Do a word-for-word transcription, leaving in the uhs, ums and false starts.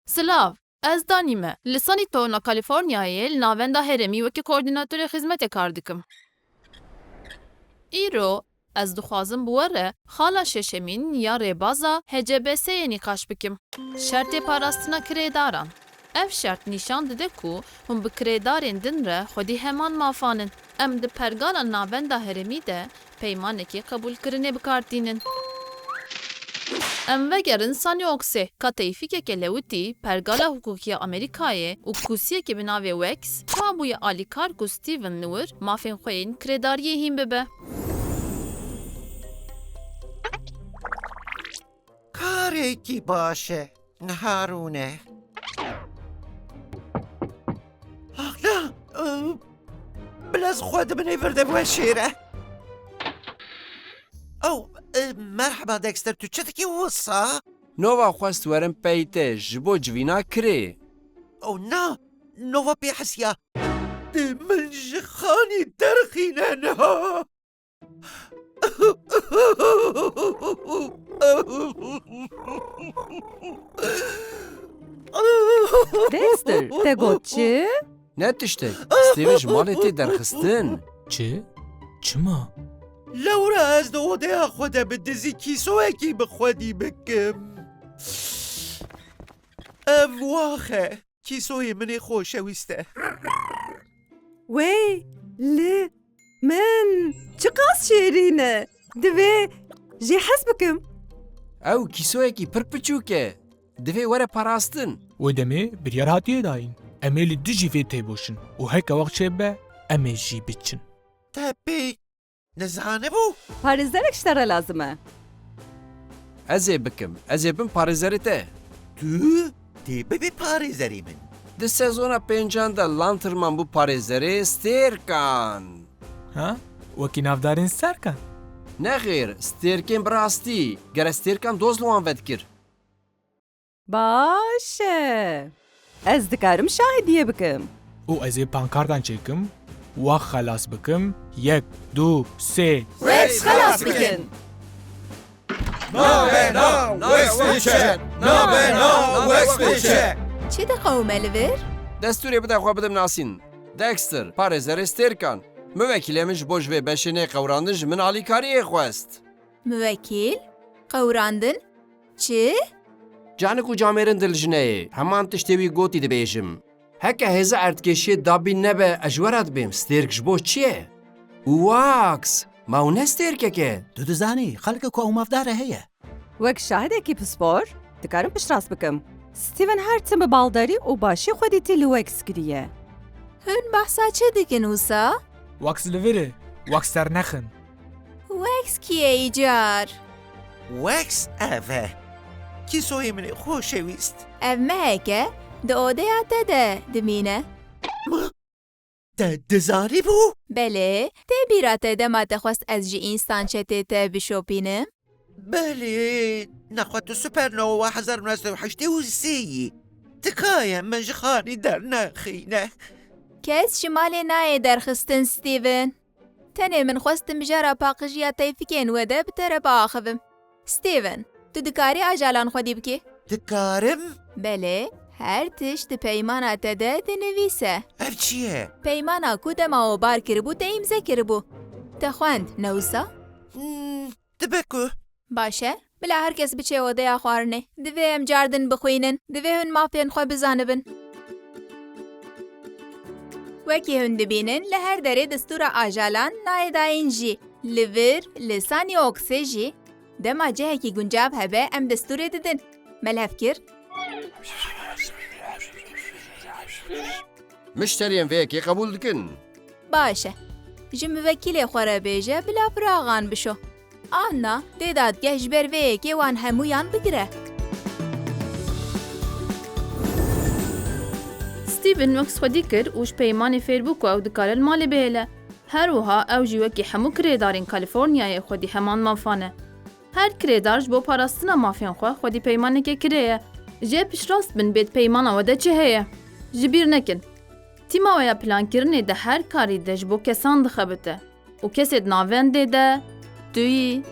Silav, ez Danî me. Li San Antonio Kalîforniyayê li Navenda Herêmî wekî koordînatorê xizmetê kar dikim. Îro ez dixwazim bi we re xala şeşemîn ya rêbaza H C B S'ê nîqaş bikim. Şertê parastina kirêdaran. Ev şert nîşan dide ku hûn bi kirêdarên din re xwedî heman mafan in. Em di pergala Navenda Herêmî de peymanekê qebûlkirinê bi kar tînin. Em vegerin San Antonio'ê, ka teyfîkeke lewitî pergala hiqûqî ya Amerîkayê û kûsiyekê bi navê Wex çawa bûye alîkar ku Steven li wir mafên xwe yên kirêdariyê hîn bibe. Karekî baş e. Niha rûne. Ax na, e, bila ez xwe di binê vir de bi we şêre. Ew, e, merheba Dexter, tu çi dikî wisa? Nova xwest werim pey te ji bo civîna kirê. Ew na, Nova pê hesiya. Di min ji xanî derxîne niha. Dexter, te got çi? Ne tiştek. Steven ji malê tê derxistin. Çi? Çima? Lewra ez di odeya xwe de bi dizî kîsoyekî bi xwedî bikim. Ev wax e. Kîsoyê min ê xoşewîst e. Wey, li min çiqas şêrîn e. Divê jê hez bikim. Ew kîsoyekî pir piçûk e. Divê were parastin. Wê demê biryar hatiye dayîn. Em ê li dijî vê têboşin û heke wext çêbibe, em ê jî biçin. Te pê Nizanibû? Parêzerek ji te re lazim e. Ez ê bikim. Ez ê bim parêzerê te. Tu dê bibî parêzerê min. Di sezona pêncan de Lanterman bû parêzerê Stêrkan. Ha? Wekî navdarên Stêrkan? Nexêr, Stêrkên bi rastî. Gere Stêrkan doz li wan vedikir. Baş e. Ez dikarim şahidiyê bikim. Û ez ê pankartan çêkim, wax xelas bikim, yek, du, sê. Wex xelas bikin. Nabe nav, Wex biçe. Nabe nav, Wex biçe. Çi diqewime li vir? Destûrê bide xwe bidim nasîn. Dexter, parêzerê Stêrkan. Miwekîlê min ji bo ji vê beşê neyê qewrandin ji min alîkariyê xwest. Miwekîl? Qewrandin? Çi? Canik û camêrin dilijineyê, heman tiştê wî gotî dibêjim. Heke hêza erdkêşiyê dabîn nebe, ez ji we re dibêm, stêrk ji bo çi ye? Û Wax, ma ew ne stêrkek e? Tu dizanî, xelkek ku ew mafdar e heye. Wek şahidekî pispor, dikarim piştrast bikim. Steven her tim bi baldarî û başî xwe dîtî li Wax kiriye. Hûn behsa çi dikin wisa? Wax li vir e, Wax dernexin. Wax kî ye îcar? Wax ev e. Kîsoyê min ê xoşewîst. Ev mehek e, di odeya te de dimîne. Te dizanîbû? Belê, tê bîra te dema te xwest ez ji însan çetê te bişopînim? Belê, nexwe tu Supernova hezar neh sed û heştê û sê yî. Tikaye min ji xanî dernexîne. Kes ji malê nayê derxistin, Steven. Tenê min xwest di mijara paqijiya teyfikên we de bi te re biaxivim. Steven, tu dikarî ajalan xwedî bikî? Dikarim? Belê, her tişt di peymana te de dinivîse. Ev çi ye? Peymana ku dema we bar kiribû te îmze kiribû. Te xwend, ne wisa? Hmm, dibe ku. Baş e. Bila her kes biçe odeya xwarinê. Divê em cardin bixwînin. Divê hûn mafên xwe bizanibin. Wekî hûn dibînin, li her derê destûra ajalan nayê dayîn jî. Li vir, li San Antonio'ê jî, dema cihekî guncav hebe, em destûrê didin. Me li hev kir. Mişteriyên vê yekê qebûl dikin. Baş e. Ji miwekîlê xwe re bêje, bila firaxan bişo. Anna, dê dadgeh ji ber vê yekê wan hemûyan bigire. Steven wek xwedî kir û ji peymanê fêr bû ku ew dikare li malê bihêle. Her wiha ew jî wekî hemû kirêdarên Kalîforniyayê xwedî heman mafan e. Her kirêdar ji bo parastina mafên xwe xwedî peymaneke kirê ye. Jê piştrast bin bêt peymana we de çi heye. Ji bîr nekin. Tîma we ya plankirinê di her karî de ji bo kesan dixebite û kesê di navendê de tu yî.